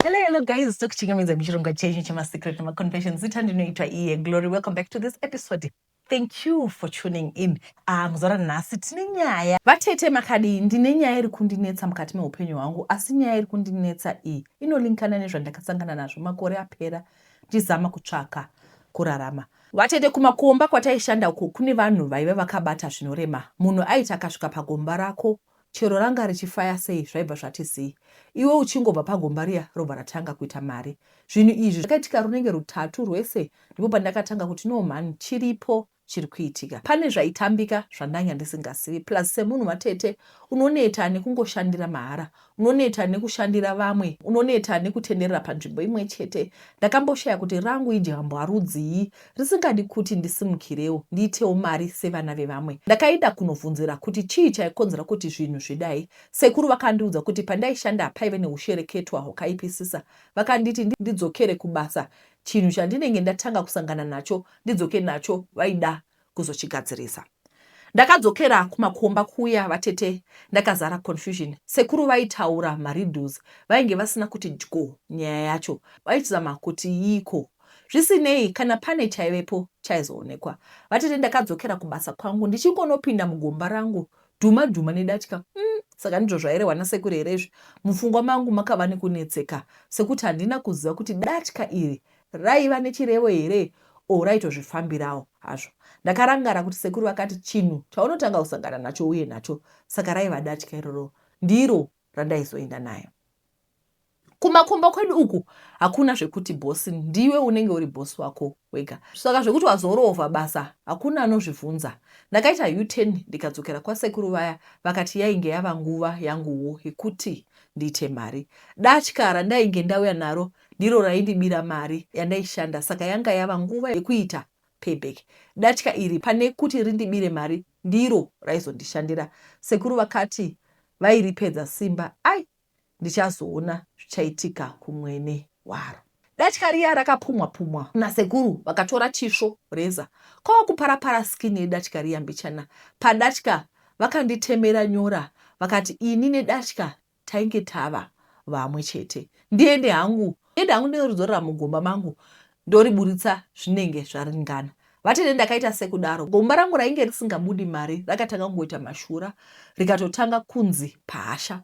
Hello, hello guys, tokuchingamidza muchirongwa chenyu chemasecret nemaconfessions. Zita ndinoitwa iye Glory. Welcome back to this episode. Thank you for tuning in. Ah, muzora nhasi tine nyaya. Vatete makadii? Ndine nyaya iri kundinetsa mukati meupenyu hwangu asi nyaya iri kundinetsa iyi inolinkana nezvandakasangana nazvo makore apera ndichizama kutsvaka kurarama. Vatete kumakomba kwataishanda uko kune vanhu vaiva vakabata zvinorema. Munhu aiti akasvika pagomba rako Chero ranga richifaya sei zvaibva zvati zii. Iwe uchingobva pagomba riya robva ratanga kuita mari. Zvinhu izvi zvakaitika runenge rutatu rwese ndipo pandakatanga kuti no mhani chiripo chiri kuitika. Pane zvaitambika zvandanga ndisingasivi plus semunhu vatete unoneta nekungoshandira mahara. Unoneta nekushandira vamwe, unoneta nekutenderera panzvimbo imwe chete. Ndakamboshaya kuti rangu ijambwa rudzii risingadi kuti ndisimukirewo ndiitewo mari sevana vevamwe. Ndakaenda kunovhunzira kuti chii chaikonzera kuti zvinhu zvidai. Sekuru vakandiudza kuti pandaishanda paive neushereketwa hwakaipisisa. Vakanditi ndidzokere kubasa chinhu chandinenge ndatanga kusangana nacho ndidzoke nacho vaida kuzochigadzirisa. Ndakadzokera kumakomba kuya vatete ndakazara confusion. Sekuru vaitaura mariddles vainge vasina kuti dyo nyaya yacho. Vaizama kuti yiko. Zvisinei kana pane chaivepo chaizoonekwa. Vatete ndakadzokera kubasa kwangu ndichingonopinda mugomba rangu dhuma dhuma nedatya umm saka ndizvo zvairehwa nasekuru here izvi? Mupfungwa mangu makava nekunetseka sekuti handina kuziva kuti datya iri Raiva nechirevo here or raitozvifambirawo hazvo. Ndakarangara kuti sekuru vakati chinhu chaunotanga kusangana nacho uye nacho saka raiva datya iroro ndiro randaizoenda nayo. Kumakomba kwedu uku hakuna zvekuti boss ndiwe unenge uri boss wako wega saka zvekuti wazorovha basa hakuna anozvivhunza. Ndakaita U-turn ndikadzokera kwasekuru vaya vakati yainge yava nguva yanguwo yekuti ndiite mari. Datya randainge ndauya naro Ndiro raindibira mari yandaishanda saka yanga yava nguva yekuita payback. Datya iri pane kuti rindibire mari ndiro raizondishandira. Sekuru vakati vairipedza simba ai ndichazoona zvichaitika kumwene waro. Datya riya rakapumwa pumwa nasekuru vakatora chisvo, razor, kwava kupara para skin yedatya riya mbichana. Padatya vakanditemera nyora vakati ini nedatya Tainge tava vamwe chete. Ndiende hangu ndiende hangu ndinoridzorera mugomba mangu ndoriburitsa zvinenge zvaringana. Vatete ndakaita sekudaro. Gomba rangu rainge risingabudi mari rakatanga kungoita mashura rikatotanga kunzi pahasha.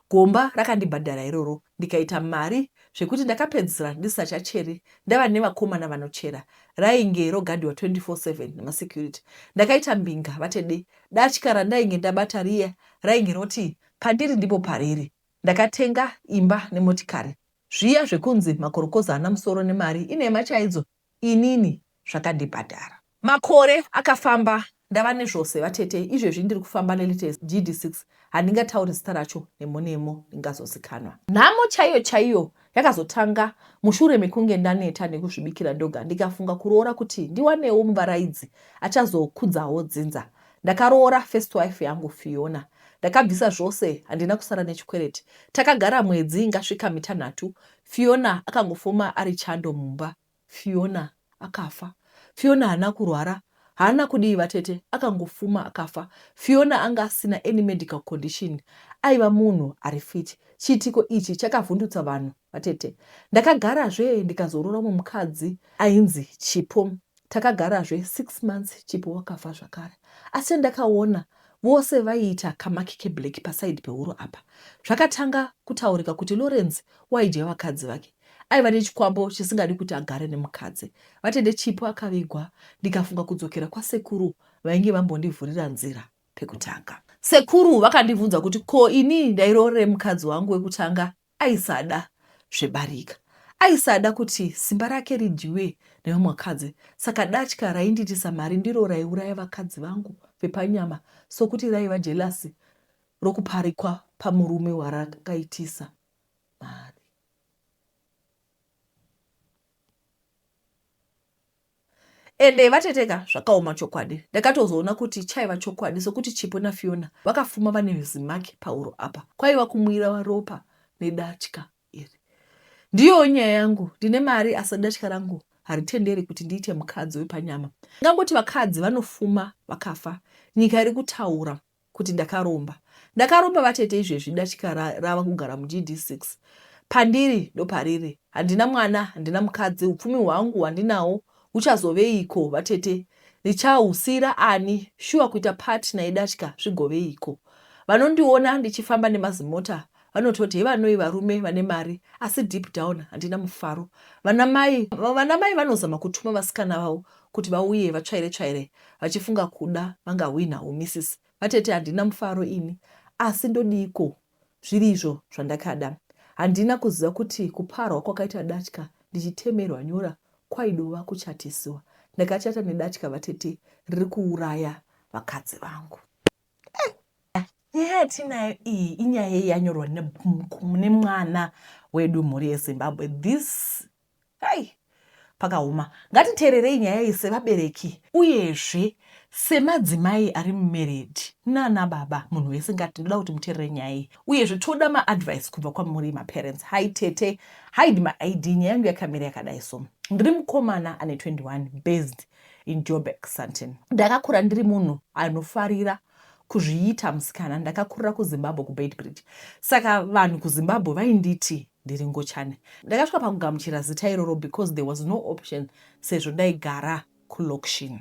Gomba rakandibhadhara iroro ndikaita mari zvekuti ndakapedzisira ndisisachacheri ndava nevakomana vanochera. Rainge rogadhiwa 24/7 nemasecurity. Ndakaita mbinga vatede. Datya randainge ndabata riya rainge roti Pandiri ndipo pariri. Ndakatenga imba nemotikari. Zviya zvekunzi makorokoza haana musoro nemari inhema chaidzo inini zvakandibhadhara. Makore akafamba ndava nezvose vatete izvezvi ndiri kufamba nelatest GD6 handingatauri zita racho nemo nemo ndingazozikanwa. Nhamo chaiyo chaiyo yakazotanga mushure mekunge ndaneta nekuzvibikira ndoga ndikafunga kuroora kuti ndiwanewo muvaraidzi achazokudzawo dzinza. Ndakaroora first wife yangu Fiona. Ndakabvisa zvose handina kusara nechikwereti. Takagara mwedzi ingasvika mitanhatu Fiona akangofuma ari chando mumba. Fiona akafa. Fiona haana kurwara haana kudii vatete akangofuma akafa. Fiona anga asina any medical condition aiva munhu ari fit. Chiitiko ichi chakavhundutsa vanhu vatete. Ndakagarazve ndikazoroora umwe mukadzi ainzi Chipo. Takagarazve six months Chipo wakafa zvakare. Asi chandakaona vose vaiita kamark keblack paside pehuro apa. Zvakatanga kutaurika kuti Lawrence waidya vakadzi vake. Aiva nechikwambo chisingadi kuti agare nemukadzi. Vatete Chipo akavigwa ndikafunga kudzokera kwasekuru vainge vambondivhurira nzira pekutanga. Sekuru vakandibvunza kuti ko ini ndairoorerei mukadzi wangu wekutanga Aisada zvebarika. Aisada kuti simba rake ridyiwe nevamwe vakadzi saka datya raindiitisa mari ndiro raiuraya vakadzi vangu vepanyama sokuti raiva jelasi rokuparikwa pamurume warakaitisa mari. Ende vatete ka zvakaoma chokwadi. Ndakatozoona kuti chaiva chokwadi sokuti Chipo naFiona vakafuma vane zimark pahuro apa. Kwaiva kumwira ropa nedatya iri. Ndiyowo nyaya yangu, ndine mari asi datya rangu haritenderi kuti ndiite mukadzi wepanyama. Ndingangoti vakadzi vanofuma vakafa. Nyika iri kutaura kuti ndakaromba. Ndakaromba vatete izvezvi datya rava kugara muGD6. Pandiri ndopariri. Handina mwana, handina mukadzi, upfumi hwangu hwandinawo huchazoveiko vatete? Ndichahusiira ani? Shuwa kuita partner yedatya zvigoveiko? Vanondiona ndichifamba nemazimota vanototi hevanoi varume vane mari asi deep down handina mufaro. Vanamai vanamai vanozama kutuma vasikana vavo kuti vauye vatsvaire tsvaire vachifunga kuda vangahwinha humisisi. Vatete handina mufaro ini asi ndodiiko zviri izvo zvandakada. Handina kuziva kuti kuparwa kwakaita datya ndichitemerwa nyora kwaidova kuchatisiwa. Ndakachata nedatya vatete riri kuuraya vakadzi vangu. Eh. Nyaya yatinayo iyi inyaya yanyorwa nemwana wedu mhuri yeZimbabwe. This Hai, pakaoma. Ngatiteererei nyaya iyi sevabereki uyezve semadzimai ari mumarriage nana baba. Munhu wese ngati ndoda kuti muteerere nyaya iyi uyezve toda maadvice kubva kwamuri maparents. Hi tete, hide my ID, nyaya yangu yakamira yakadai so. Ndiri mukomana ane 21 based in Joburg, Sandton. Ndakakura ndiri munhu anofarira kuzviita musikana. Ndakakurira kuZimbabwe kuBeitbridge. Saka vanhu kuZimbabwe vainditi ndiri ngochani. Ndakasvika pakugamuchira zita iroro because there was no option sezvo ndaigara kulokshin.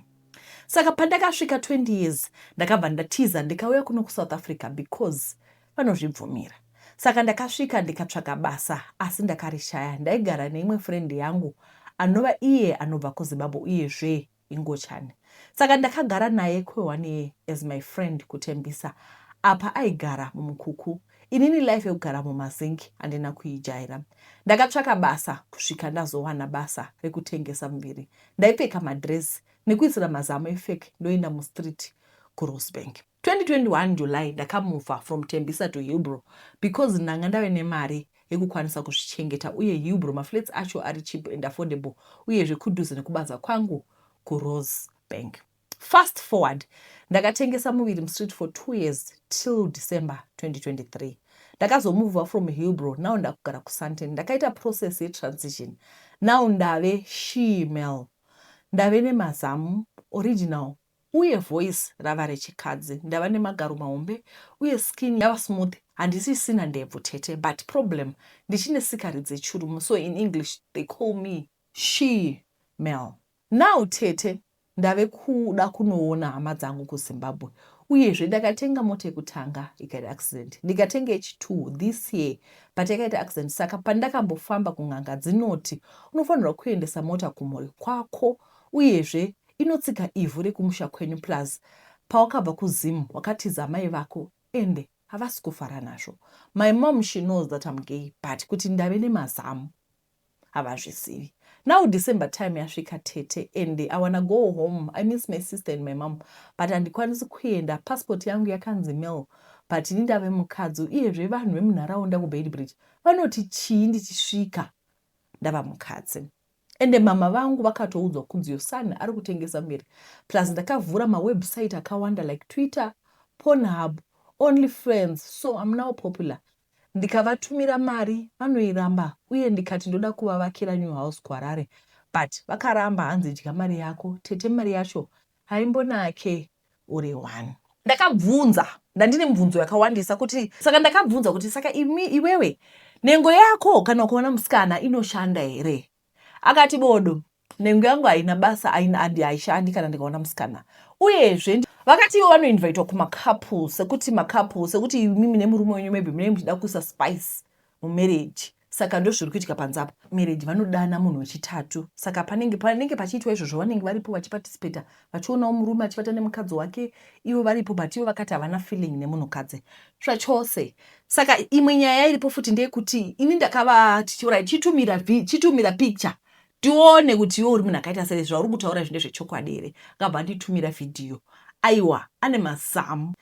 Saka pandakasvika 20 years ndakabva ndatiza ndikauya kuno kuSouth Africa because vanozvibvumira. Saka ndakasvika ndikatsvaga basa asi ndakarishaya. Ndaigara neimwe friend yangu anova iye anobva kuZimbabwe uyezve ingochani. Saka ndakagara naye kwe one year as my friend kuTembisa apa aigara mumukuku. Inini life yekugara mumazinc handina kuijaira. Ndakatsvaka basa kusvika ndazowana basa rekutengesa muviri. Ndaipfeka madress nekuisira mazamu efake ndoenda mustreet kuRosebank. 2021 July ndakamover from Tembisa to Hillbrow because ndanga ndave nemari yekukwanisa kuzvichengeta uye Hillbrow maflats acho ari cheap and affordable uyezve kudhuze nekubaza kwangu kuRosebank. Fast forward ndakatengesa muviri mustreet for 2 years till December 2023. Ndakazomover from Hillbrow now ndakugara kuSandton. Ndakaita process yetransition now ndave she male. Ndave nemazamu original uye voice rava rechikadzi ndava nemagaro mahombe uye skin yava smooth handisisina ndebvu tete but problem ndichine sikaridzi yechirume so in English they call me she male. Now tete ndave kuda kunoona hama dzangu kuZimbabwe uyezve ndakatenga mota yekutanga ikaita accident ndikatenga yechitwo this year but yakaita accident saka pandakambofamba kun'anga dzinoti unofanirwa kuendesa mota kumhuri kwako uyezve inotsika ivhu rekumusha kwenyu plus pawakabva kuZim wakatiza amai vako ende havasi kufara nazvo. My mom she knows that I'm gay but kuti ndave nemazamu havazvizivi. Now December time yasvika tete ende I wanna go home I miss my sister and my mom but handikwanisi kuenda passport yangu yakanzi male but ini ndave mukadzi uyezve vanhu vemunharaunda kuBeitbridge vanoti chii ndichisvika ndava mukadzi. Ende mhamha vangu vakatoudzwa kunzi your son ari kutengesa muviri plus ndakavhura mawebsite akawanda like Twitter, Pornhub, Only Friends so I'm now popular. Ndikavatumira mari vanoiramba uye ndikati ndoda kuvavakira new house kuHarare but vakaramba hanzi dya mari yako tete mari yacho haimbonake uri one. Ndakabvunza ndandine mibvunzo yakawandisa kuti saka ndakabvunza kuti saka imi iwewe nhengo yako kana ukaona musikana inoshanda here akati bodo nhengo yangu haina basa haishandi kana ndikaona musikana uyezve vakati ivo vanoinvitwa kumacouple sekuti macouple sekuti imimi nemurume wenyu maybe munenge muchida kuisa spice mumarriage saka ndozviri kuitika panze apa marriage vanodana munhu wechitatu saka panenge panenge pachiitwa izvozvo vanenge varipo vachiparticipata vachionawo murume achivata nemukadzi wake ivo varipo but ivo vakati havana feeling nemunhukadzi zvachose saka imwe nyaya iripo futi ndeyekuti ini ndakava tichiura chitumira chitumira picture tione kuti iwe uri munhu akaita sei zvauri kutaura izvi ndezvechokwadi here akabva anditumira vhidhiyo aiwa ane mazamu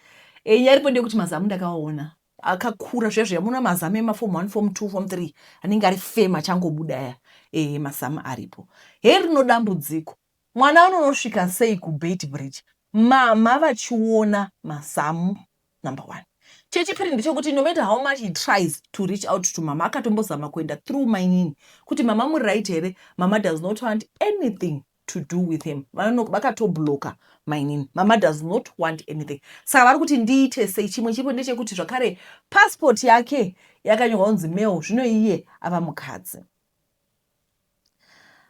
e, nyaya iripo ndeyekuti mazamu ndakaona akakura zviya zviya muna mazamu emafom 1 fom 2 fom 3 anenge ari fem achangobuda aya e, mazamu aripo he rino dambudziko mwana anonosvika sei kubait bridge mama vachiona mazamu number one chechipiri ndechekuti no matter how much he tries to reach out to mama akatombozama kuenda through mainini kuti mama muri right here mama does not want anything. to do with him. Vakatobloka mainini. Mama does not want anything. Saka vari kuti ndiite sei? Chimwe chiripo ndechekuti zvakare passport yake yakanyorwa kunzi male, zvino iye ava mukadzi.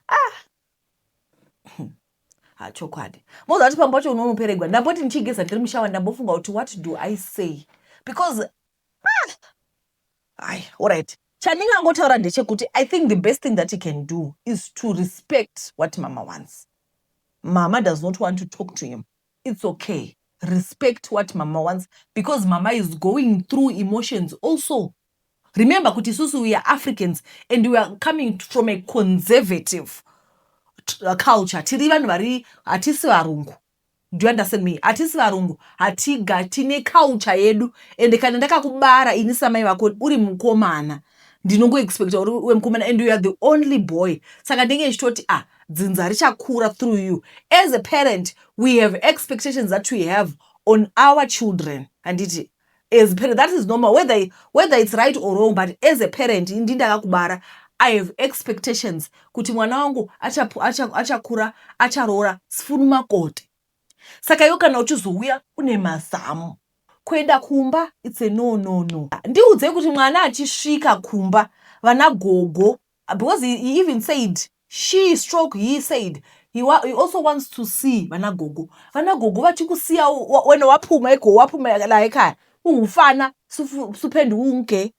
Ah! Ha, chokwadi moziva kuti pamwe pacho unonoperegwa. Ndamboti ndichigeza ndiri mushawa, ndambofunga kuti what do I say, because ah, ai, alright, chandingangotaura ndechekuti I think the best thing that you can do is to respect what mama wants. Mama does not want to talk to him, it's okay. Respect what mama wants, because mama is going through emotions also. Remember kuti isusu we are Africans and we are coming from a conservative culture. Tiri vanhu vari, hatisi varungu. Do you understand me? Hatisi varungu, hatiga tine culture yedu. And kana ndakakubara ini samai vako uri mukomana, ndinongoexpecta uri uwe mukomana, and you are the only boy. Saka ndenge ndichitoti, ah, dzinza richakura through you. As a parent, we have expectations that we have on our children, handiti? As parent, that is normal, whether it's right or wrong, but as a parent, indi ndakakubara, I have expectations kuti mwana wangu achakura, acharoora, sifuna umakoti. Saka iwe kana uchizouya une mazamu kuenda kumba, it's a no, no, no. Ndiudzei kuti mwana achisvika kumba, vana gogo, because he even said she stroke he said he also wants to see vana gogo. Vana gogo vachikusiya wena waphuma ego, waphuma la ekhaya ungufana, suphenduka unge.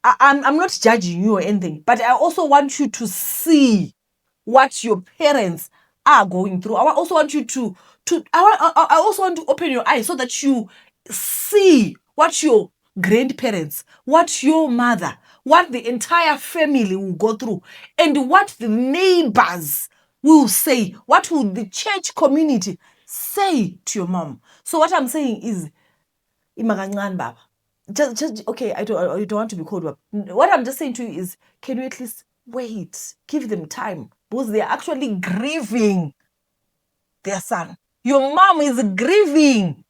I'm not judging you or anything, but I also want you to see what your parents are going through. I also want you to I also want to open your eyes so that you see what your grandparents, what your mother, what the entire family will go through, and what the neighbors will say, what will the church community say to your mom. So what I'm saying is, ima kancane baba. Just okay, I don't want to be called baba. What I'm just saying to you is, can you at least wait? Give them time, because they are actually grieving their son. Your mom is grieving.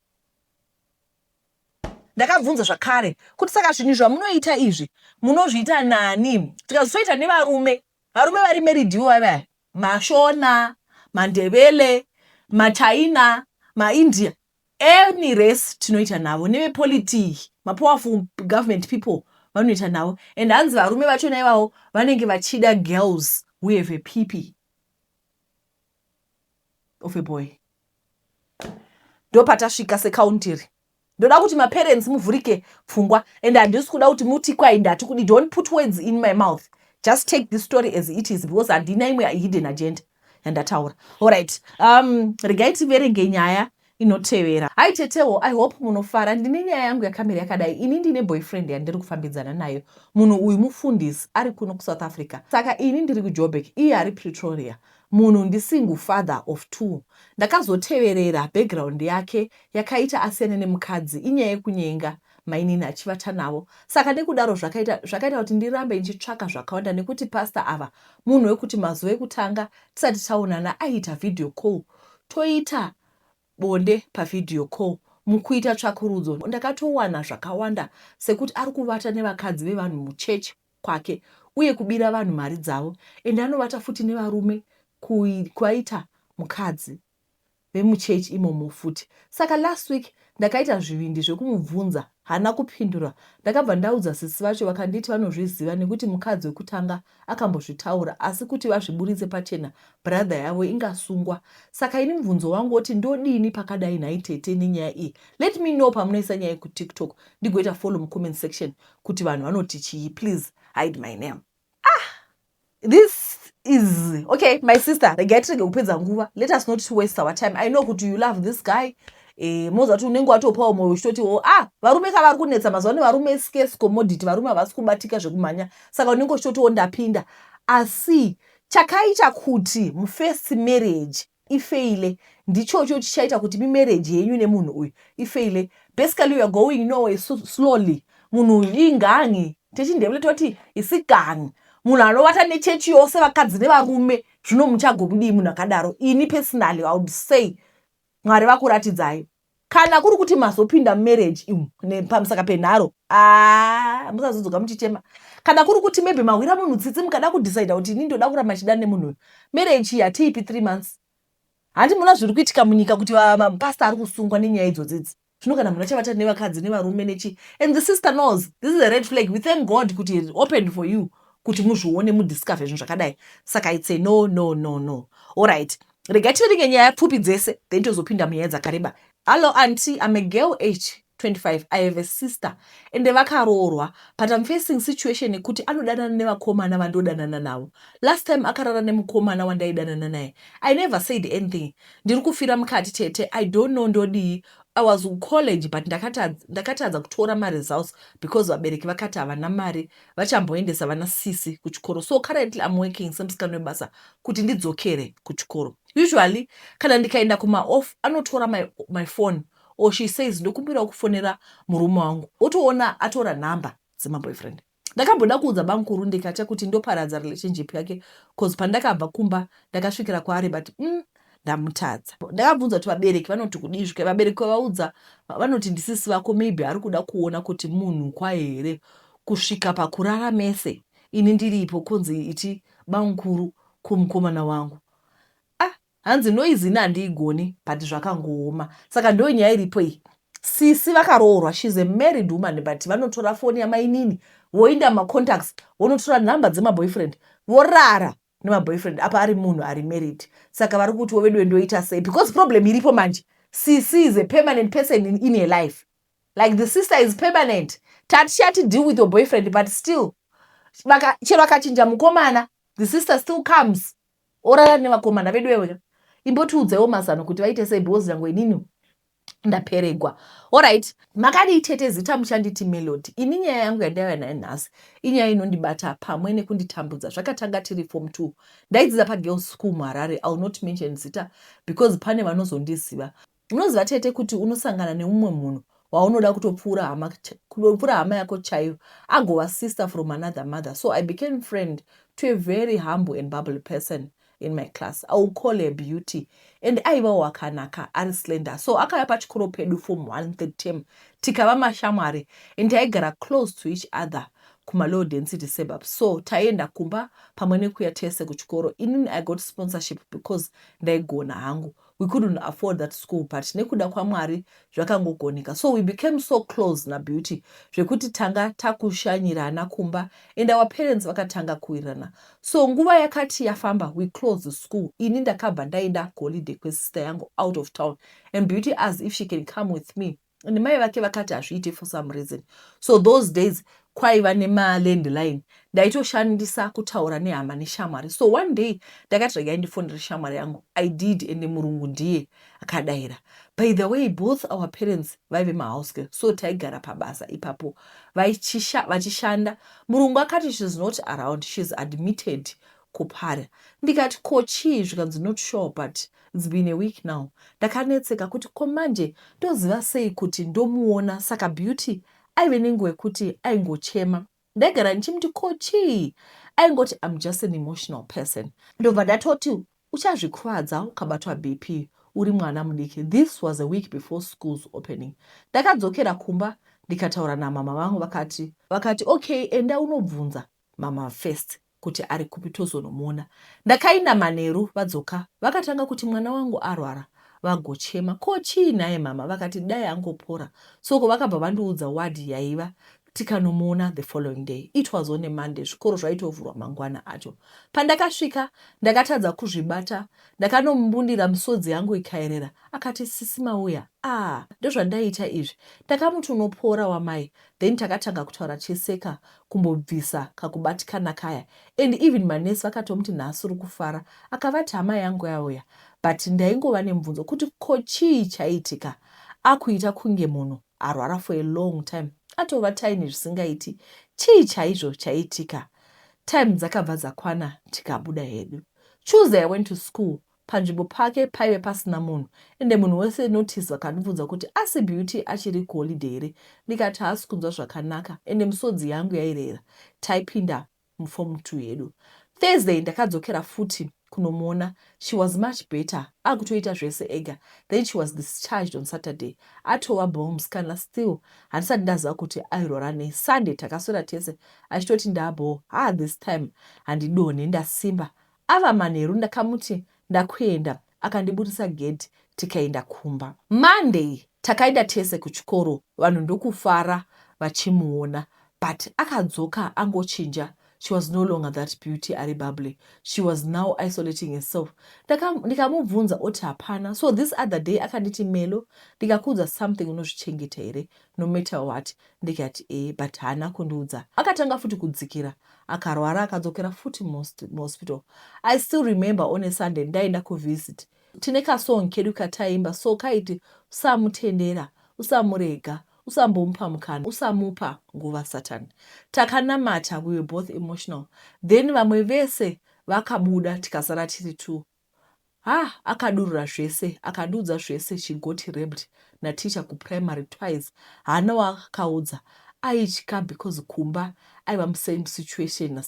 Ndakabvunza zvakare kuti saka zvinhu zvamunoita izvi munozviita nani? Tikazotoita nevarume, varume vari married ivo vavaya, Mashona, Mandebele, Machina, Maindia, any race, tinoita navo nevepolitiki, mapowerful government people vanoita navo. And hanzi varume vachona ivavo vanenge vachida girls who have a pp of a boy. Ndopatasvika secountry. Ndoda kuti maparents muvhurike pfungwa, and handisi kuda kuti muti kwai ndati kudi. Don't put words in my mouth. Just take this story as it is, because handina imwe hidden agenda yandataura. Alright, regai tiverenge nyaya inotevera. Hai tetewo, I hope munofara. Ndine nyaya yangu yakamira yakadai. Ini ndine boyfriend yandiri kufambidzana nayo. Munhu uyu mufundisi, ari kuno kuSouth Africa. Saka ini ndiri kuJoburg, iye ari Pretoria. Munhu ndisingle father of two. Ndakazoteverera background yake, yakaita asiyane nemukadzi inyaya yekunyenga mainini achivata navo. Saka nekudaro zvakaita kuti ndirambe ndichitsvaka zvakawanda, nekuti pastor ava munhu wekuti mazuva ekutanga tisati taonana aiita video call, toita bonde pavideo call. Mukuita tsvakurudzo ndakatowana zvakawanda, sekuti ari kuvata nevakadzi vevanhu muchechi kwake, uye kubira vanhu mari dzavo, ende anovata futi nevarume kwaita mukadzi vemuchechi imomo futi. Saka last week ndakaita zvivindi zvekumubvunza, haana kupindura. Ndakabva ndaudza sisi vacho, vakanditi vanozviziva nekuti mukadzi wekutanga akambozvitaura, asi kuti vazviburitse pachena brother yavo ingasungwa. Saka ini mubvunzo wangu woti, ndodini pakadai nhai tete nenyaya iyi? Let me know pamunoisa nyaya kuTikTok, ndigoita follow mucomment section kuti vanhu vanoti chii. Please hide my name. Ah, this is okay, my sister. Regai tirege kupedza nguva. Let us not waste our time. I know kuti you love this guy. Moziva kuti unenge watopawo mwoyo uchitoti o, ah, varume kavari kunetsa mazuva ano, varume scarce commodity, varume havasi kubatika zvekumhanya. Saka unenge uchitotiwo ndapinda. Asi chakaita kuti mufirst marriage ifeile ndichocho chichaita kuti mimarriage yenyu nemunhu uyu ifeile. Basically, you are going nowhere slowly. Munhu uyu ingangi, techindebele toti isigangi, munhu anovata nechechi yose, vakadzi nevarume. Zvino muchagomudii munhu akadaro? Ini personally, I would say Mwari vakuratidzai. Kana kuri kuti mazopinda mumarriage imu pamusaka penharo, aa, musazodzoka muchichema. Kana kuri kuti maybe mahwira munhu tsitsi, mukada kudecida kuti ini ndoda kuramba chida nemunhu uyu, marriage iyi hatiipi 3 months. Handi muna zviri kuitika munyika kuti mapasta ari kusungwa nenyaya idzodzidzi? Zvino kana munhu achavata nevakadzi nevarume nechi, and the sister knows this is a red flag. We thank God kuti it opened for you kuti muzvione, mudiscover zvinhu zvakadai. Saka it's a no, no, no, no. Allright, regai tiverenge nyaya pfupi dzese, then tozopinda munyaya dzakareba. Hallo auntie, I'm a girl age 25. I have a sister ende vakaroorwa, but I'm facing situation yekuti anodanana nevakomana vandodanana navo. Last time akarara nemukomana wandaidanana naye. I never said anything. Ndiri kufira mukati, tete. I don't know ndodii. I was college, but ndakatadza kutora maresults because vabereki vakati havana mari vachamboendesa vana sisi kuchikoro. So currently I'm working semusikana webasa kuti ndidzokere kuchikoro. Usually kana ndikaenda kumaoff, anotora my phone or she says, "Ndokumbirawo kufonera murume wangu." Otoona atora nhamba dzemaboyfriend. Ndakamboda kuudza bamukuru, ndikatya kuti ndoparadza relationship yake, 'cause pandakabva kumba ndakasvikira kwaari, but ndamutadza. Ndakabvunza kuti vabereki vanoti kudii. Svika vabereki vavaudza, vanoti ndisisi vako, maybe ari kuda kuona kuti munhu kwaye here kusvika pakurara mese ini ndiripo, kunzi iti bamukuru kumukomana wangu. Ah, hanzi noise ini handiigoni, but zvakangooma. Saka ndo nyaya iripo iyi. Sisi vakaroorwa, she's a married woman, but vanotora foni yamainini, voinda macontacts, vonotora nhamba dzemaboyfriend, vorara nemaboyfriend apa ari munhu ari married. Saka vari kuti woveduwe, ndoita sei? Because problem iripo manje, sisi is a permanent person in her life. Like, the sister is permanent. Tatichati deal with your boyfriend, but still chero akachinja mukomana, the sister still comes, orara nevakomana vedu. Wewe imbotiudzaiwo mazano kuti vaite sei, because yangu inini ndaperegwa. Allright, makadii tete? Zita muchanditi Melody. Ini nyaya yangu yandaiva nayo nhasi inyaya inondibata pamwe nekunditambudza. Zvakatanga tiri form 2. Ndaidzidza pagirls school muHarare. I will not mention zita because pane vanozondiziva. Unoziva tete kuti unosangana neumwe munhu waunoda kutopfuura hama, kupfuura hama yako chaiyo, agova sister from another mother. So I became friend to a very humble and bubbly person in my class. I will call her Beauty, and aivawo akanaka, ari slender. So akauya pachikoro pedu form 1 third term, tikava mashamwari, and taigara close to each other kumalow density suburbs. So taienda kumba pamwe nekuya tese kuchikoro. Inini I got sponsorship because ndaigona hangu. We couldn't afford that school, but nekuda kwaMwari zvakangogoneka. So we became so close naBeauty zvekuti tanga takushanyirana kumba, and our parents vakatanga kuwirirana. So nguva yakati yafamba, we closed the school. Ini ndakabva ndaenda kuholiday kwesister yangu out of town, and Beauty asked if she can come with me, and mai vake vakati hazviite for some reason. So those days kwaiva nemalandline, ndaitoshandisa kutaura nehama neshamwari. So one day ndakati regai ndifonere shamwari yangu. I did, ende murungu ndiye akadayira. By the way, both our parents vaive mahouse girl, so taigara pabasa ipapo vachishanda. Murungu akati she's not around, she's admitted kupara. Ndikati ko chii? Zvikanzi not sure, but it's been a week now. Ndakanetseka kuti ko manje ndoziva sei kuti ndomuona? Saka Beauty aive nenguva yekuti aingochema. Ndaigara ndichimuti ko chii? Aingoti, "I'm just an emotional person." Ndobva ndatoti uchazvikuvadza ukabatwa BP uri mwana mudiki. This was a week before schools opening. Ndakadzokera kumba ndikataura namama vangu. Vakati okay, enda unobvunza mama first kuti ari kupi, tozonomuona. Ndakaenda manheru, vadzoka vakatanga kuti mwana wangu arwara, vagochema. Ko chii naye mama? Vakati dai angopora. Soko vakabva vandiudza wadhi yaiva, tikanomuona the following day. It was on a Monday, zvikoro zvaitovhurwa mangwana acho. Pandakasvika ndakatadza kuzvibata, ndakanomumbundira, misodzi yangu ikayerera. Akati, "Sisi mauya?" Ah, ndozvandaiita izvi. Ndakamuti, "Unopora wamai." Then takatanga kutaura chiseka kumbobvisa kakubatikana kaya, and even manesi vakatomuti, "Nhasi uri kufara." Akavati hama yangu yauya. But ndaingova nemubvunzo kuti ko chii chaitika akuita kunge munhu arwara for a long time, atova tiny zvisingaiti? Chii chaizvo chaitika? Time dzakabva dzakwana, tikabuda hedu. Tuesday I went to school. Panzvimbo pake paive pasina munhu, ende munhu wese notice. Vakandibvunza kuti asi Beauty achiri kuholiday here? Ndikati haasi kunzwa zvakanaka, ende misodzi yangu yairera. Taipinda muform 2 yedu. Thursday ndakadzokera futi. kunomuona. She was much better akutoita zvese ega. Then she was discharged on Saturday atova bho musikana still handisati ndaziva kuti airwara nei. Sunday takaswera tese achitoti ndabho haa this time handidonhe ndasimba. Ava manheru ndakamuti ndakuenda akandiburisa gedhi tikaenda kumba. Monday takaenda tese kuchikoro vanhu ndokufara vachimuona but akadzoka angochinja she was no longer that beauty ari bubbly she was now isolating herself ndikamubvunza oti hapana so this other day akanditi Melo ndikakuudza something unozvichengeta here no matter what ndikati ee but haana kundiudza akatanga futi kudzikira akarwara akadzokera futi muhospital I still remember on a Sunday ndaenda kuvisit tine kasong kedu kataimba so kaiti usamutendera usamurega usambomupa mukana usamupa nguva satan takanamata we were both emotional then vamwe vese vakabuda tikasara tiri two ha akadurura zvese akandiudza zvese she got raped nateacher kuprimary twice haana waakaudza aitya because kumba aiva musame situation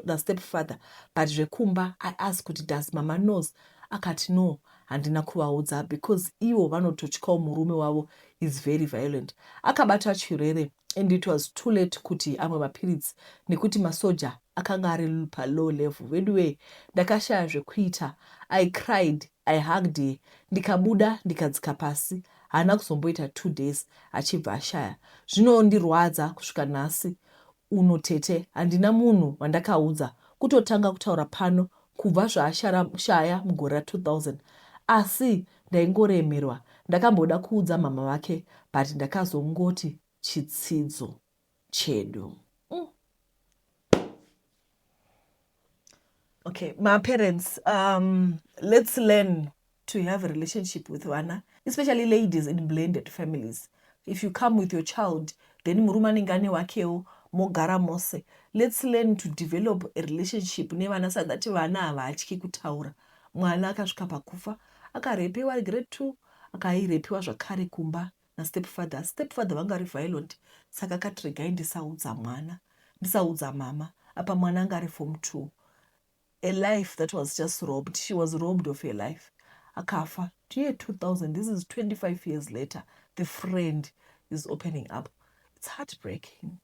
nastepfather but zvekumba I ask kuti does mama knows akati no handina kuvaudza because ivo vanototyawo murume wavo is very violent akabata chirwere and it was too late kuti amwe mapiritsi nekuti masoja akanga ari palow level veduwee ndakashaya zvekuita I cried I hugged her ndikabuda ndikadzika pasi haana kuzomboita 2 days achibva ashaya zvinondirwadza kusvika nhasi uno tete handina munhu wandakaudza kutotanga kutaura pano kubva zvaashaya mugore ra2000 asi ndaingoremerwa ndakamboda kuudza mama vake but ndakazongoti chitsidzo chedu. Okay, my parents, let's learn to have a relationship with vana, especially ladies in blended families. If you come with your child, then murume anenge ane wakewo mogara mose. Let's learn to develop a relationship nevana so that vana havatyi kutaura. Mwana akasvika pakufa akarepiwa ari grade 2, akairepiwa zvakare kumba nastepfather. Stepfather vanga vari violent, saka akati regai ndisaudza mwana, ndisaudza mama. Apa mwana anga ari form 2. A life that was just robbed. She was robbed of her life. Akafa year 2000. This is 25 years later. The friend is opening up. It's heartbreaking.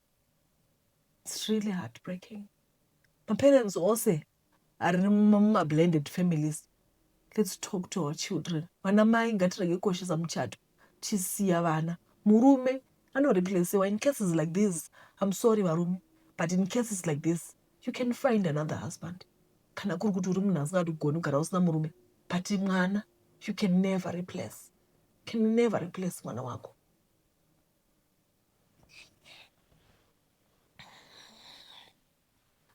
It's really heartbreaking. Maparents ose ari mumablended families, let's talk to our children. Vana mai, ngatirege kukoshesa muchato tisiya vana. Murume anoreplacewa in cases like this. I'm sorry varume, but in cases like this you can find another husband kana kuri kuti uri munhu asingadi kugoni kugara usina murume, but mwana you can never replace, can never replace mwana wako.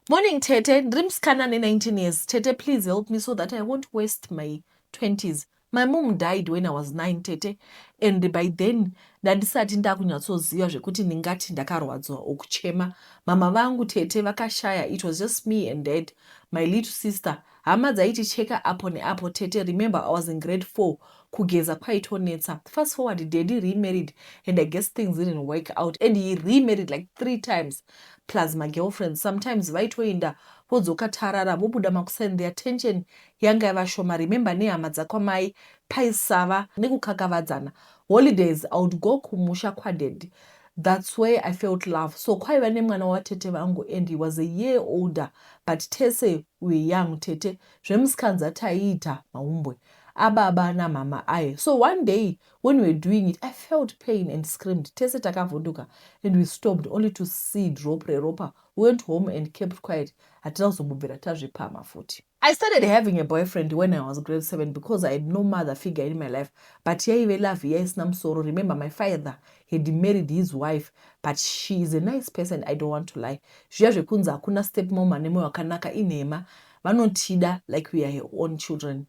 Morning tete, ndiri musikana ne-19 years. Tete, please help me so that I won't waste my 20s. My mom died when I was 9, tete, and by then ndandisati ndakunyatsoziva zvekuti ndingati ndakarwadzwa okuchema. Mama vangu tete vakashaya. It was just me and dad, my little sister. Hama dzaiticheka apo neapo tete. Remember, I was in grade 4. Kugeza kwaitonetsa. Fast forward, daddy remarried and I guess things didn't work out and he remarried like three times, plus my girlfriends. Sometimes vaitoenda vodzoka tarara, vobuda makuseni. The attention yanga yava shoma. Remember, nehama dzakwamai paisava nekukakavadzana. Holidays I would go kumusha kwadad. That's where I felt love. So kwaiva nemwana watete vangu and he was a year older, but tese we young tete. Zvemusikanza taiita maumbwe ababa namama aye. So one day when we were doing it, I felt pain and screamed. Tese takavhunduka and we stopped only to see drop reropa. We went home and kept quiet. Hatina kuzombobvira tazvipama futi. I started having a boyfriend when I was grade 7 because I had no mother figure in my life, but yaive love yaisina musoro. Remember, my father had married his wife, but she is a nice person, I don't want to lie. Zviya zvekunzi hakuna step mom ane mwoyo wakanaka inhema. Vanotida like we are her own children.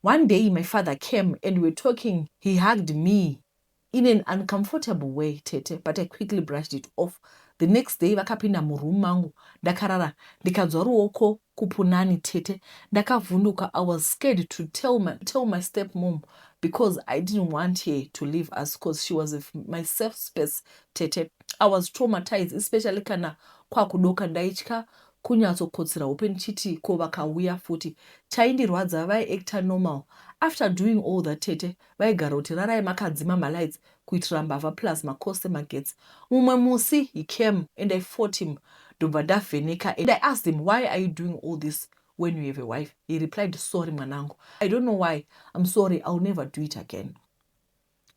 One day my father came and we were talking. He hugged me in an uncomfortable way tete, but I quickly brushed it off. The next day vakapinda muroom mangu ndakarara, ndikanzwa ruoko kupunani tete. Ndakavhunduka. I was scared to tell my step mom because I didn't want her to leave us, because she was my safe space tete. I was traumatized, especially kana kwakudoka ndaitya. Kunyatsokotsira hope ndichiti ko vakauya futi. Chaindirwadza vaiactor normal. After doing all that tete vaigaroti rarai makadzima malights kuitira mbavha plus macost emagetsi. Mumwe musi he came and I fought him ndobva ndavheneka and I asked him, "Why are you doing all this when you have a wife?" He replied, "Sorry mwanangu, I don't know why. I'm sorry, I'll never do it again."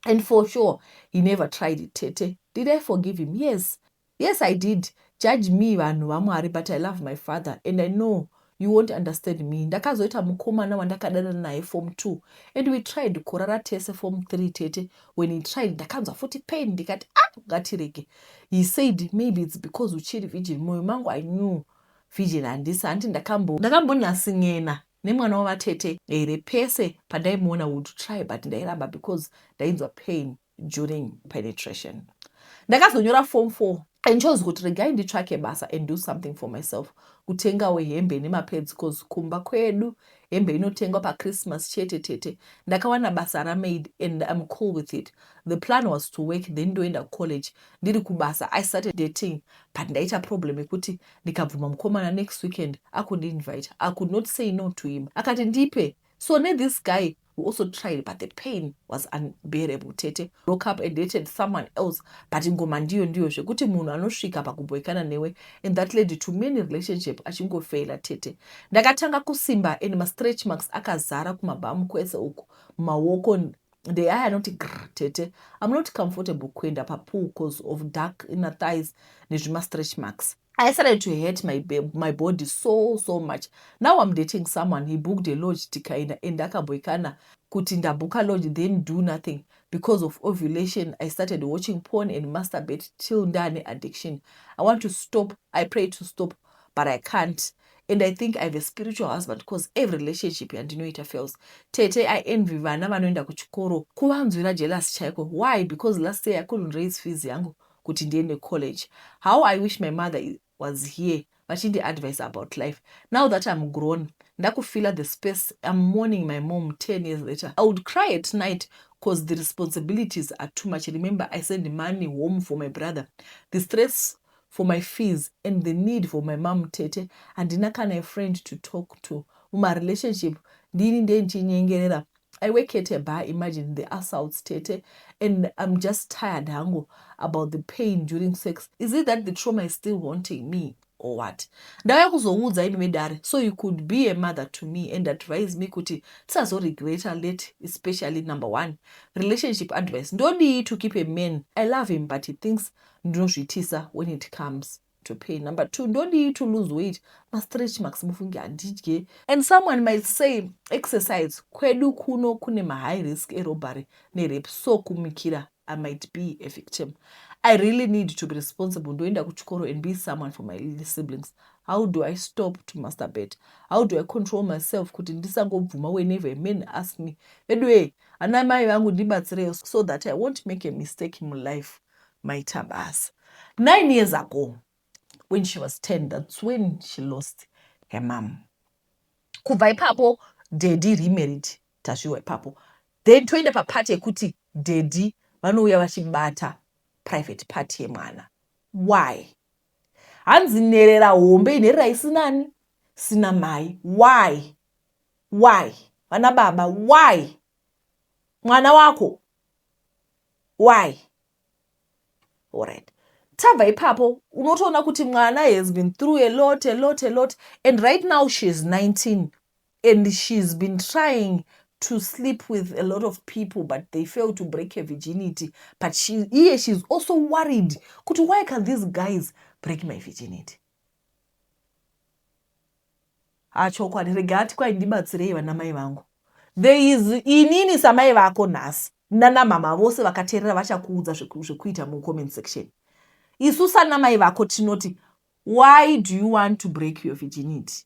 And for sure he never tried it, tete. Did I forgive him? Yes, I did. Judge me, vanhu vaMwari, but I love my father and I know you won't understand me. Ndakazoita mukomana wandakadanana naye form 2 and we tried kurara tese form 3, tete. When he tried, ndakanzwa futi pain, ndikati, "Ah, ngatirege." He said maybe it's because uchiri virgin. Mwoyo mangu I knew virgin handisi. Handi ndakambonasingena nemwana wavatete here? Pese pandaimuona would try, but ndairamba because ndainzwa pain during penetration. Ndakazonyora form 4 and chose kuti regai nditsvake basa and do something for myself, kutengawo hembe nemapads, 'cause kumba kwedu hembe inotengwa paChristmas chete, tete. Ndakawana basa ramaid and I'm cool with it. The plan was to work, then ndoenda kucollege. Ndiri kubasa I started dating, but ndaita problem yekuti ndikabvuma mukomana, next weekend akundiinvite. I could not say no to him. Akati ndipe. So nethis guy we also tried, but the pain was unbearable, tete. Broke up and dated someone else, but ngoma ndiyo ndiyo zvekuti munhu anosvika pakubhoikana newe, and that led to many relationship achingofeila, tete. Ndakatanga kusimba and mastretch marks akazara kumabhamu kwese uku, mumaoko ndeaya anoti gr. Tete, I'm not comfortable kuenda papool 'cause of dark inner thighs nezvimastretch marks. I started to hate my body so, so much. Now I'm dating someone. He booked a lodge, tikaenda, and akabhoikana kuti ndabhuka lodge, then do nothing. Because of ovulation, I started watching porn and masturbate till ndane addiction. I want to stop. I pray to stop, but I can't. And I think I have a spiritual husband because every relationship yandinoita fails. Tete, I envy vana vanoenda kuchikoro, kuvanzwira jealous chaiko. Why? Because last year I couldn't raise fees yangu kuti ndiende college. How I wish my mother was here vachindi-advise about life. Now that I'm grown, ndakufila the space. I'm mourning my mom 10 years later. I would cry at night 'cause the responsibilities are too much. Remember, I send money home for my brother, the stress for my fees and the need for my mom. Tete, handina kana a friend to talk to. Mumarelationship ndini ndendichinyengerera. I work at a bar. Imagine the assaults, tete. And I'm just tired hangu about the pain during sex. Is it that the trauma is still haunting me or what? Ndauya kuzoudza imi medare so you could be a mother to me and advise me kuti tisazoregreta late. Especially number one, relationship advice. Ndodii to keep a man? I love him, but he thinks ndinozviitisa when it comes to pain. Number two, ndodii to lose weight? Mastretch marks, mufunge handidye. And someone might say exercise. Kwedu kuno kune mahigh risk erobbery nerape, so kumikira I might be a victim. I really need to be responsible, ndoenda kuchikoro and be someone for my siblings. How do I stop to masturbate? How do I control myself kuti ndisangobvuma whenever a man ask me? Anyway, ana mai vangu, ndibatsireyo so that I won't make a mistake mulife. Maita basa. 9 years ago, when she was 10, that's when she lost her mom. Kubva ipapo daddy remarried. Tasviwa ipapo. Then toenda papart yekuti daddy vanouya vachibata private part yemwana. Why? Hanzi nherera hombe, inherera isinani sina mai. Why? Why, vana baba? Why? Mwana wako, why? Alright, tabva ipapo, unotoona kuti mwana has been through a lot, a lot, a lot, and right now she is 19 and she's been trying to sleep with a lot of people, but they fail to break her virginity. But she, iye she's also worried kuti why can these guys break my virginity? Hachokwadi, rega ati kwai ndibatsirei vana mai vangu. There is inini samai vako nhasi, nana mama vose vakateerera vachakuudza zvekuita mucomment section. Isu sana mai vako tinoti, why do you want to break your virginity?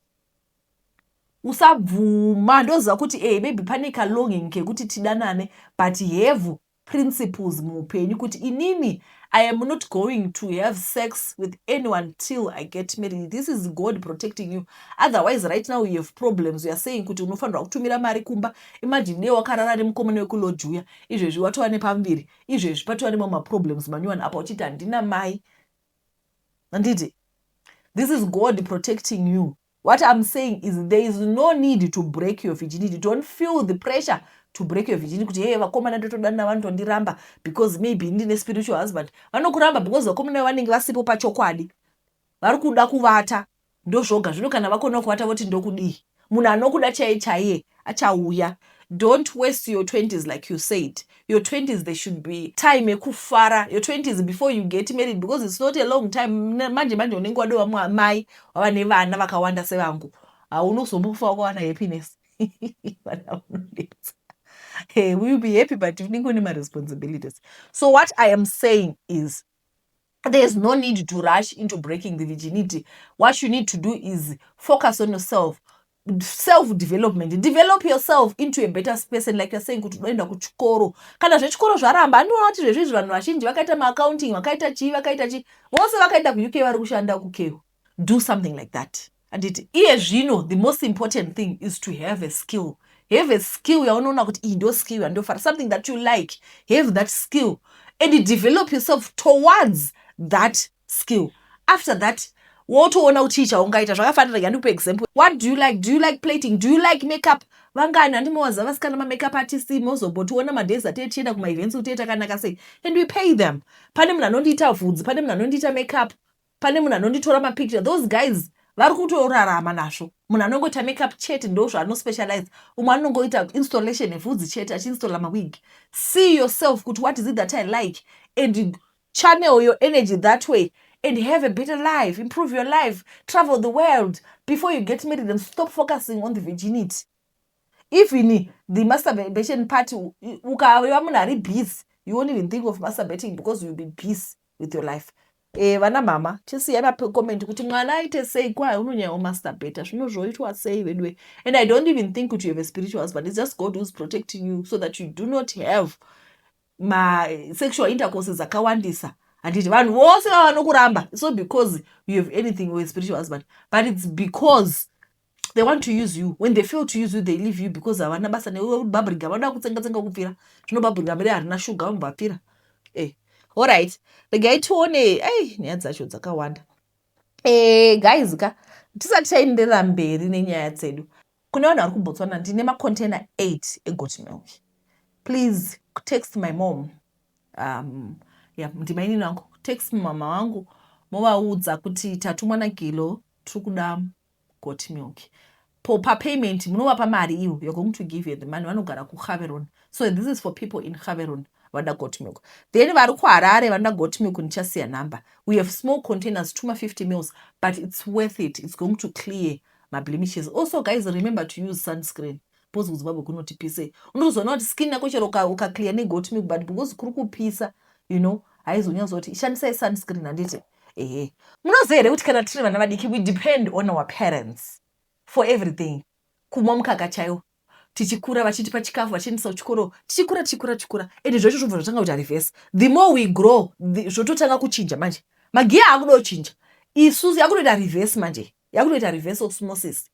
Usabvuma. Ndoziva kuti maybe pane kalonging kekuti tidanane, but have principles muupenyu kuti inini I am not going to have sex with anyone till I get married. This is God protecting you. Otherwise right now you have problems. You are saying kuti unofanirwa kutumira mari kumba. Imagine dei wakarara nemukomana wekulodge uya, izvezvi watova nepamuviri, izvezvi patova nemamwe maproblems manyowani apa, uchiti handina mai. Handiti? This is God protecting you. What I'm saying is there is no need to break your virginity. Don't feel the pressure to break your virginity kuti, "Hey, vakomana ndotodanana vanotondiramba because maybe ndine spiritual husband." Vanokuramba because vakomana vanenge vasipo pachokwadi, vari kuda kuvata, ndozvoga. Zvino kana vakona kuvata, voti ndokudii? Munhu anokuda chaiye chaiye achauya. Don't waste your 20s. Like you said, your 20s, there should be time yekufara. Your 20s before you get married, because it's not a long time. Manje manje unenge wadova mai, wava nevana vakawanda sevangu. Haunozombofa wakawana happiness. Vana vanonetsa. Hey, we will be happy, but unenge une maresponsibilities. So what I am saying is there's no need to rush into breaking the virginity. What you need to do is focus on yourself, self development. Develop yourself into a better person. Like you're saying kuti unoenda kuchikoro, kana zvechikoro zvaramba, handiona kuti zvezvizvi vanhu vazhinji vakaita maaccounting, vakaita chii, vakaita chii, vose vakaenda kuUK, vari kushanda kuKew. Do something like that, anditi? Iye zvino the most important thing is to have a skill. Have a skill yaunoona kuti iyi ndo skill yandofara, something that you like. Have that skill and develop yourself towards that skill. After that, wotoona kuti chii chaungaita zvakafanira. Rega example. What do you like? Do you like plating? Do you like makeup? Vangani handimowaza vasikana mamakeup artist? Mozombotiona madays atee tichienda kumaevents kuti takanaka sei, and we pay them. Pane munhu anondiita vhudzi, pane munhu anondiita makeup, pane munhu anonditora mapicture. Those guys vari kutorarama nazvo. Munhu anongoita makeup chete, ndo zvaanospecialize. Umwe anongoita installation yevhudzi chete, achiinstalla mawig. See yourself kuti what is it that I like, and channel your energy that way and have a better life. Improve your life, travel the world before you get married, and stop focusing on the virginity. Even the masturbation part, ukava munhu ari busy, you won't even think of masturbating because you'll be busy with your life. Vana mama, chisiyai macomment kuti mwana aite sei. Kwai unonyanyawo masturbata, zvino zvoitwa sei vedwe? And I don't even think kuti you have a spiritual husband. It's just God who's protecting you so that you do not have masexual intercourses akawandisa, handiti? Vanhu vose vava vanokuramba, it's not because you have anything with a spiritual husband, but it's because they want to use you. When they fail to use you, they leave you because havana basa nebubblegum. Vanoda kutsenga tsenga kupfira. Zvino bubblegum re harina shuga, vambopfira. Alright, regai tione. Ei, nyaya dzacho dzakawanda. Guys ka, tisati taenderera mberi nenyaya dzedu, kune vanhu vari kuBotswana, ndine macontainer 8 egoat milk. Please text my mom. Yeah, ndimainini vangu. Text mama vangu, movaudza kuti tatumwa naGilo, tiri kuda goat milk. Po papayment munovapa mari iwo, you're going to give her the money. Vanogara kuGaborone, so this is for people in Gaborone vanoda goat milk. Then vari kuHarare vanoda goat milk, ndichasiya number. We have small containers, tuma 50 mils, but it's worth it. It's going to clear mablemishes. Also guys, remember to use sunscreen because kuZimbabwe kunotipisei. Unotozoona kuti skin yako chero ukaclear negoat milk, but because kuri kupisa, haizonyatsoti. Shandisai sunscreen, handiti? Ehe. Munoziva here kuti kana tiri vana vadiki, we depend on our parents for everything? Kumwa mukaka chaiwo, tichikura vachitipa chikafu, vachiendesa kuchikoro, tichikura, tichikura, tichikura, ende zvacho zvobva zvatanga kuita reverse. The more we grow, zvototanga kuchinja manje. Magiya akuda kuchinja, isusu yakutoita reverse manje, yakutoita reverse osmosis.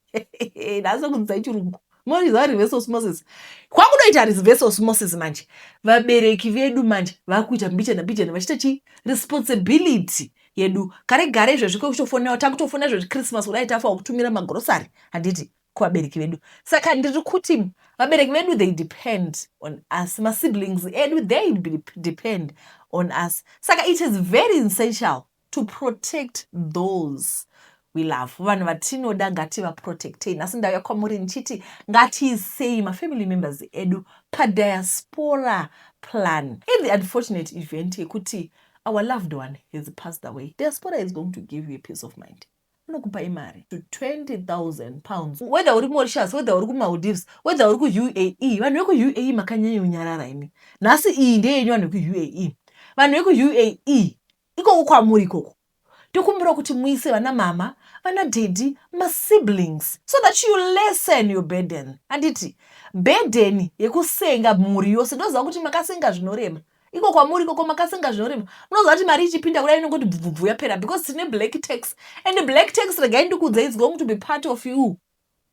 Nhasi kudzidzai chirungu. Moriziva reverse osmosis? Kwakutoita reverse osmosis manje. Vabereki vedu manje vakuita mbichana mbichana, vachiita chi responsibility yedu. Kare gare izvezvi kwekutofonera, takutofona izvezvi Christmas kudai, tafa kutumira magrosari, handiti, kuvabereki vedu? Saka ndiri kuti vabereki vedu, they depend on us. Masiblings edu, they depend on us. Saka it is very essential to protect those we love. Vanhu vatinoda, ngativaprotectei. Nhasi ndauya kwamuri ndichiti ngatiisei mafamily members edu padiaspora plan. In the unfortunate event yekuti our loved one has passed away, diaspora is going to give you a peace of mind. Unokupa imari to £20,000, whether uri Mauritius, whether uri kuMaldives, whether uri kuUAE. Vanhu vekuUAE makanyanyonyarara imi. Nhasi iyi ndeyenyu, vanhu vekuUAE. Vanhu vekuUAE ikoko, kwamuri ikoko, tokumbira kuti muise vana mama, vana daddy, masiblings, so that you lessen your burden, handiti? Burden yekusenga mhuri yose. Ndoziva kuti makasenga zvinorema iko kwamuri ikoko, makasenga zvinorema. Munoziva kuti mari ichipinda kudai, inongoti bvubvubvu, yapera, because tine black tax. And black tax, regai ndikudze, it's going to be part of you.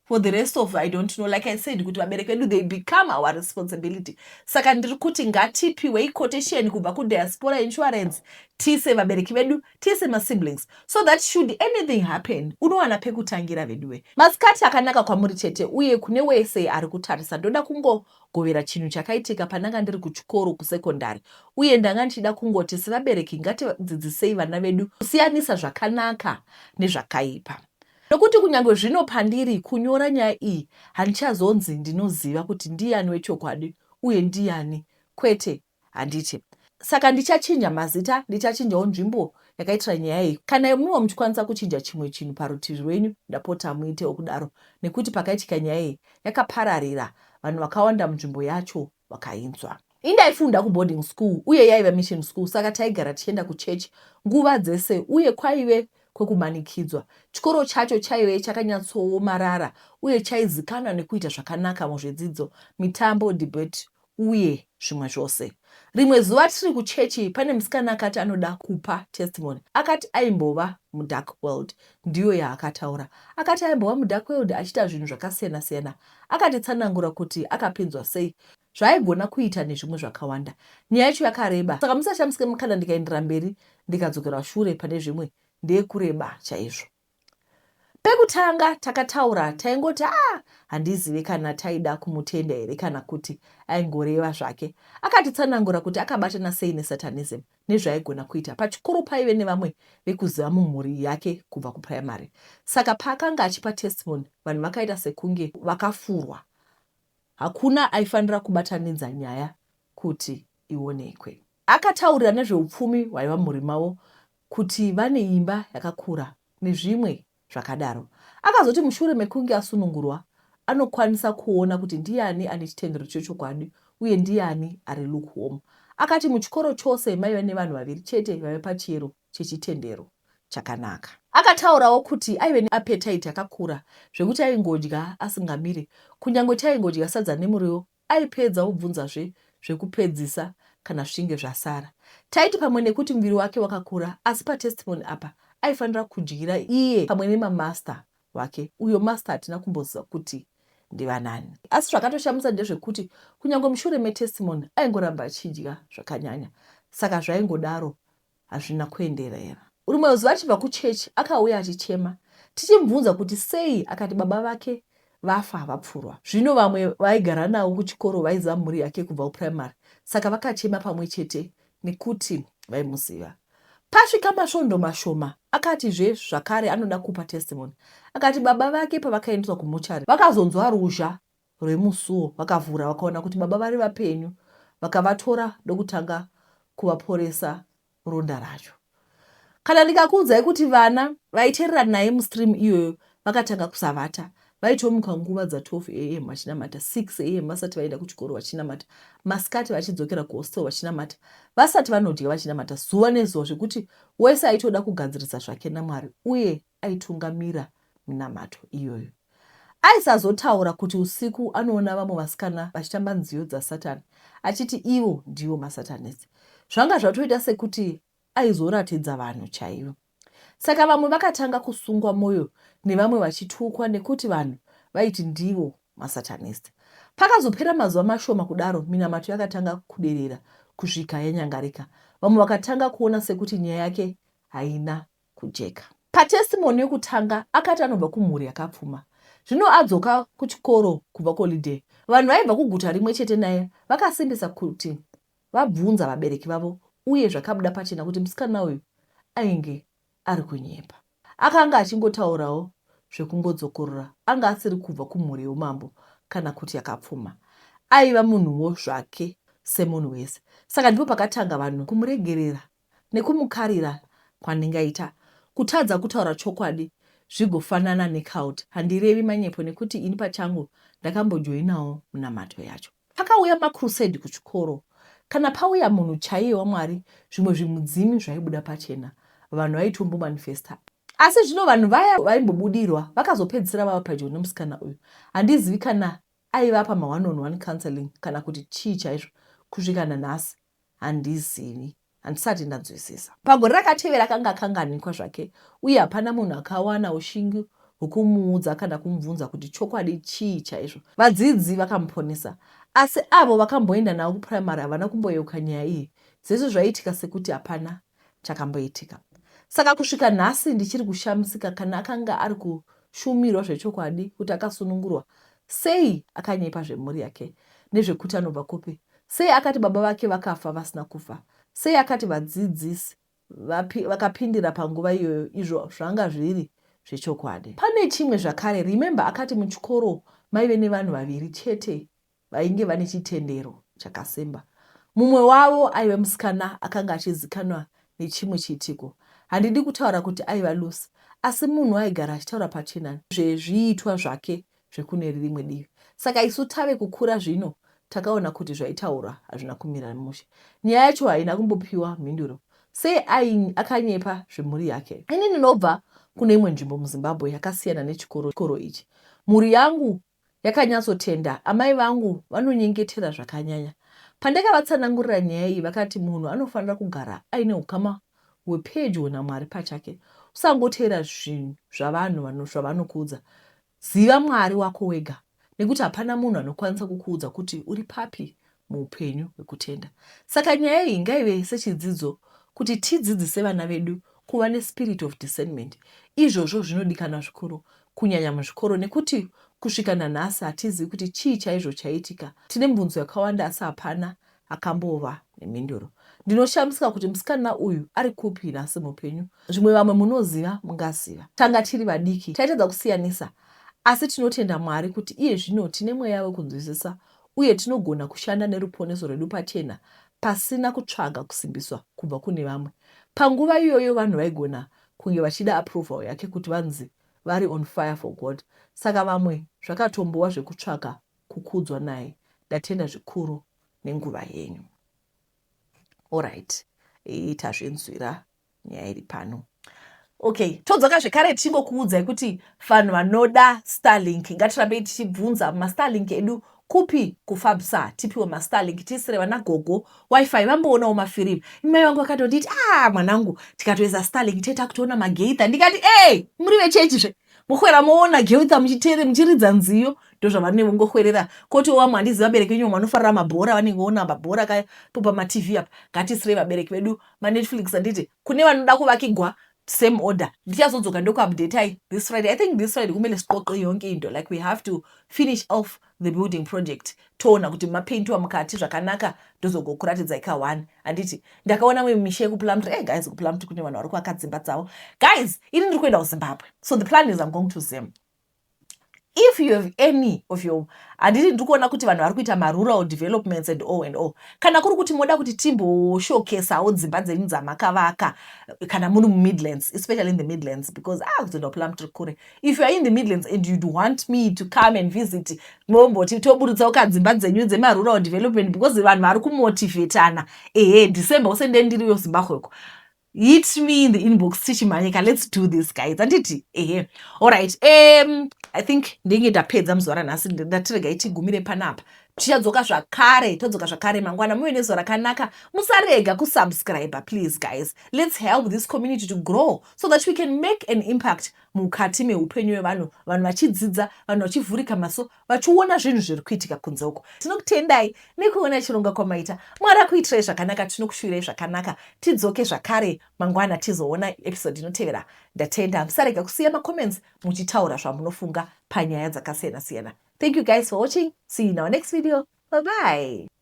For the rest of, I don't know. Like I said kuti vabereki vedu, they become our responsibility. Saka ndiri kuti ngatipiwei quotation kubva kuDiaspora Insurance, tiise vabereki vedu, tiise masiblings, so that should anything happen, unowana pekutangira. Veduwe, masikati akanaka kwamuri chete uye kune wese ari kutarisa. Ndoda kungogovera chinhu chakaitika pandanga ndiri kuchikoro kusekondari, uye ndanga ndichida kungoti sevabereki ngatidzidzisei vana vedu kusiyanisa zvakanaka nezvakaipa, nokuti kunyange zvino pandiri kunyora nyaya iyi, handichazonzi ndinoziva kuti ndiani wechokwadi uye ndiani kwete, handiti? Saka ndichachinja mazita, ndichachinjawo nzvimbo yakaitira nyaya iyi. Kana imuwo muchikwanisa kuchinja chimwe chinhu parutivi rwenyu, ndapota muitewo kudaro, nekuti pakaitika nyaya iyi yakapararira, vanhu vakawanda munzvimbo yacho vakainzwa. Indaifunda kuboarding school uye yaiva mission school, saka taigara tichienda kuchechi nguva dzese uye kwaive kwekumanikidzwa. Chikoro chacho chaive chakanyatsoomarara uye chaizikanwa nekuita zvakanaka muzvidzidzo, mitambo, debate uye zvimwe zvose. Rimwe zuva tiri kuchechi, pane musikana akati anoda kupa testimony. Akati aimbova mudark world, ndiyo yaakataura. Akati aimbova mudark world achiita zvinhu zvakasiyana-siyana. Akatitsanangura kuti akapinzwa sei, zvaaigona kuita nezvimwe zvakawanda. Nyaya yacho yakareba, saka musashamisike kana ndikaendera mberi ndikadzokera shure pane zvimwe, ndeyekureba chaizvo. Pekutanga takataura taingoti, a ah, handizive kana taida kumutenda here kana kuti aingoreva zvake. Akatitsanangura kuti akabatana sei nesatanism nezvaaigona kuita. Pachikoro paive nevamwe vekuziva mumhuri yake kubva kupuraimary, saka paakanga achipa testimony, vanhu vakaita sekunge vakafurwa. Hakuna aifanira kubatanidza nyaya kuti ionekwe. Akataurira nezveupfumi hwaiva mumhuri mavo, kuti vane imba yakakura nezvimwe zvakadaro. Akazoti mushure mekunge asunungurwa, anokwanisa kuona kuti ndiani ane chitendero chechokwadi uye ndiani ari lukewarm. Akati muchikoro chose maiva nevanhu vaviri chete vaiva pachiyero chechitendero chakanaka. Akataurawo kuti aive neapetaiti yakakura zvekuti aingodya asingamire. Kunyangwe taingodya sadza nemuriwo, aipedza obvunzazve zvekupedzisa kana zvichinge zvasara. Taiti pamwe nekuti muviri wake wakakura, asi patestimony apa aifanira kudyira iye pamwe nemamaster wake, uyo master hatina kumboziva kuti ndivanani. Asi zvakatoshamisa ndezvekuti kunyange mushure metestimony aingoramba achidya zvakanyanya, saka zvaingodaro hazvina kuenderera. Rimwe zuva achibva kuchechi akauya achichema. Tichimubvunza kuti sei, akati baba vake vafa vapfurwa. Zvino vamwe vaigara navo kuchikoro vaiziva mhuri yake kubva kupuraimari, saka vakachema pamwe chete nekuti vaimuziva. Pasvika masvondo mashoma akatizve zvakare anoda kupa testimony. Akati baba vake pavakaendeswa kumochari vakazonzwa ruzha rwemusuo, vakavhura vakaona kuti baba vari vapenyu, vakavatora ndokutanga kuvaporesa ronda racho. Kana ndikakuudzai kuti vana vaiterera naye mustream iyoyo vakatanga kusavata, vaitomuka nguva dza12 am vachinamata, 6 am vasati vaenda kuchikoro vachinamata, masikati vachidzokera kuhostel vachinamata, vasati vanodya vachinamata, zuva nezuva, zvekuti wese aitoda kugadzirisa zvake naMwari uye aitungamira minamato iyoyo. Aisazotaura kuti usiku anoona vamwe vasikana vachitamba nziyo dzasatani achiti ivo ndivo masatanist. Zvanga zvatoita sekuti aizoratidza vanhu chaivo. Saka vamwe vakatanga kusungwa mwoyo nevamwe vachitukwa nekuti vanhu vaiti ndivo masatanist. Pakazopera mazuva mashoma kudaro, minamato yakatanga kuderera kusvika yanyangarika. Vamwe vakatanga kuona sekuti nyaya yake haina kujeka. Patestimony yekutanga akati anobva kumhuri yakapfuma. Zvino adzoka kuchikoro kubva kuholiday, vanhu vaibva kuguta rimwe chete naye vakasimbisa kuti vabvunza vabereki vavo uye zvakabuda pachena kuti musikana uyu ainge ari kunyepa. Akanga achingotaurawo zvekungodzokorora, anga asiri kubva kumhuri yeumambo kana kuti yakapfuma. Aiva munhuwo zvake semunhu wese. Saka ndipo pakatanga vanhu kumuregerera nekumukarira kwandingaita kutadza kutaura chokwadi zvigofanana necult. Handirevi manyepo nekuti ini pachangu ndakambojoinawo munamato yacho. Pakauya macrusade kuchikoro, kana pauya munhu chaiye waMwari, zvimwe zvimudzimi zvaibuda pachena, vanhu vaitombomanifesta. Asi zvino vanhu vaya vaimbobudirwa vakazopedzisira vava pedyo nemusikana uyu. Handizivi kana aivapa maone on one counseling kana kuti chii chaizvo, kusvika nanhasi handizivi, handisati ndanzwisisa. Pagore rakatevera akanga akanganikwa zvake uye hapana munhu akawana ushingi. hwekumuudza kana kumubvunza kuti chokwadi chii chaizvo. Vadzidzi vakamuponesa. Asi avo vakamboenda navo kupuraimari havana kumboyeuka nyaya iyi. Zvese zvaiitika sekuti hapana chakamboitika. Saka kusvika nhasi ndichiri kushamisika kana akanga ari kushumirwa zvechokwadi kuti akasunungurwa, sei akanyepa zvemhuri yake nezvekuti anobva kupi? Sei akati baba vake vakafa vasina kufa? Sei akati vadzidzisi vakapindira panguva iyoyo izvo zvanga zviri zvechokwadi? Pane chimwe zvakare, remember akati muchikoro maive nevanhu vaviri chete vainge vane chitendero chakasimba. Mumwe wavo aive musikana akanga achizikanwa nechimwe chiitiko. Handidi kutaura kuti aiva loose, asi munhu aigara achitaura pachena zvezviitwa zvake zvekune rimwe divi. Saka isu tave kukura zvino takaona kuti zvaitaurwa hazvina kumira mushe. Nyaya yacho haina kumbopiwa mhinduro. Sei akanyepa zvemhuri yake? Ini ndinobva kune imwe nzvimbo muZimbabwe yakasiyana nechikoro ichi. Mhuri yangu Yakanyatsotenda. Amai vangu vanonyengetera zvakanyanya. Pandakavatsanangurira nyaya iyi vakati munhu anofanira kugara aine ukama hwepedyo naMwari pachake. Usangoteera zvinhu zvavanhu zvavanokuudza. Ziva Mwari wako wega nekuti hapana munhu anokwanisa kukuudza kuti uri papi muupenyu hwekutenda. Saka nyaya iyi ngaive sechidzidzo kuti tidzidzise vana vedu kuva nespirit of discernment. Izvozvo zvinodikanwa zvikuru kunyanya muzvikoro nekuti kusvika nanhasi hatizivi kuti chii chaizvo chaiitika. Tine mibvunzo yakawanda asi hapana akambova nemhinduro. Ndinoshamisika kuti musikana uyu ari kupi nhasi mupenyu. Zvimwe vamwe munoziva mungaziva. Tanga tiri vadiki taitadza kusiyanisa asi tinotenda Mwari kuti iye zvino tine mweya wekunzwisisa uye tinogona kushanda neruponeso rwedu pachena pasina kutsvaga kusimbiswa kubva kune vamwe. Panguva iyoyo vanhu vaigona kunge vachida approval yake kuti vanzi vari on fire for God saka vamwe zvakatombova zvekutsvaka kukudzwa naye. Ndatenda zvikuru nenguva yenyu. Alright, tazvinzwira nyaya iri pano. Okay, todzoka zvekare tichingokuudzai kuti vanhu vanoda Starlink ngatirambei tichibvunza maStarlink edu kupi kuFabsa tipiwe maStarlink tiisire vana gogo wifi vamboonawo mafirimu. Mai vangu vakatonditi ah mwanangu tikatoisa Starlink teta kutoona mageitha ndikati ey muri vechechi zve mokwera moona geitha muchitere muchiridza nziyo ndozvavanenge vongohwerera koti wamwe handizivi vabereki venyu vamwe vanofarira mabhora vanenge voona mabhora kaya po pamatv apa ngatiisirei vabereki vedu manetflix handiti kune vanoda kuvakigwa same order ndichazodzoka ndokuupdatai this Friday. I think this Friday kumele siqoqe yonke into, like we have to finish off the building project toona kuti mapaintiwa mukati zvakanaka ndozogokuratidzai ka one handiti ndakaona mwe misha yekuPlumtree. Hey guys, kuPlumtree kune vanhu vari kuvaka dzimba dzavo guys. Ini ndiri kuenda kuZimbabwe, so the plan is I'm going to Zim. If you have any of your, handiti ndiri kuona kuti vanhu vari kuita marural developments and all and all, kana kuri kuti moda kuti timboshokesawo dzimba dzenyu dzamakavaka kana muri muMidlands, especially in the Midlands, because ah kuzoenda kuPlumtree kure. If you are in the Midlands and you'd want me to come and visit, momboti toburutsawo kadzimba dzenyu dzemarural development, because vanhu vari kumotivatana. Ehe, December usende ndiriyo Zimbabweko, hit me in the inbox tichimhanyika. Let's do this guys, handiti? Ehe, alright, I think ndinge ndapedza muzuva ranhasi. Ndatiregai tigumire panapa. Tichadzoka zvakare, todzoka zvakare mangwana. Muve nezuva rakanaka. Musarega kusubscribe please guys. Let's help this community to grow so that we can make an impact mukati meupenyu hwevanhu, vanhu vachidzidza, vanhu vachivhurika maso, vachiona zvinhu zviri kuitika kunze uko. Tinokutendai nekuona chirongwa kwamaita. Mwari akuitirai zvakanaka. Tinokushuvirai zvakanaka. Tidzoke zvakare mangwana tizoona episode inotevera. Ndatenda. Musarega kusiya macomments muchitaura zvamunofunga panyaya dzakasiyana siyana. Thank you guys for watching. See you in our next video. Bye bye.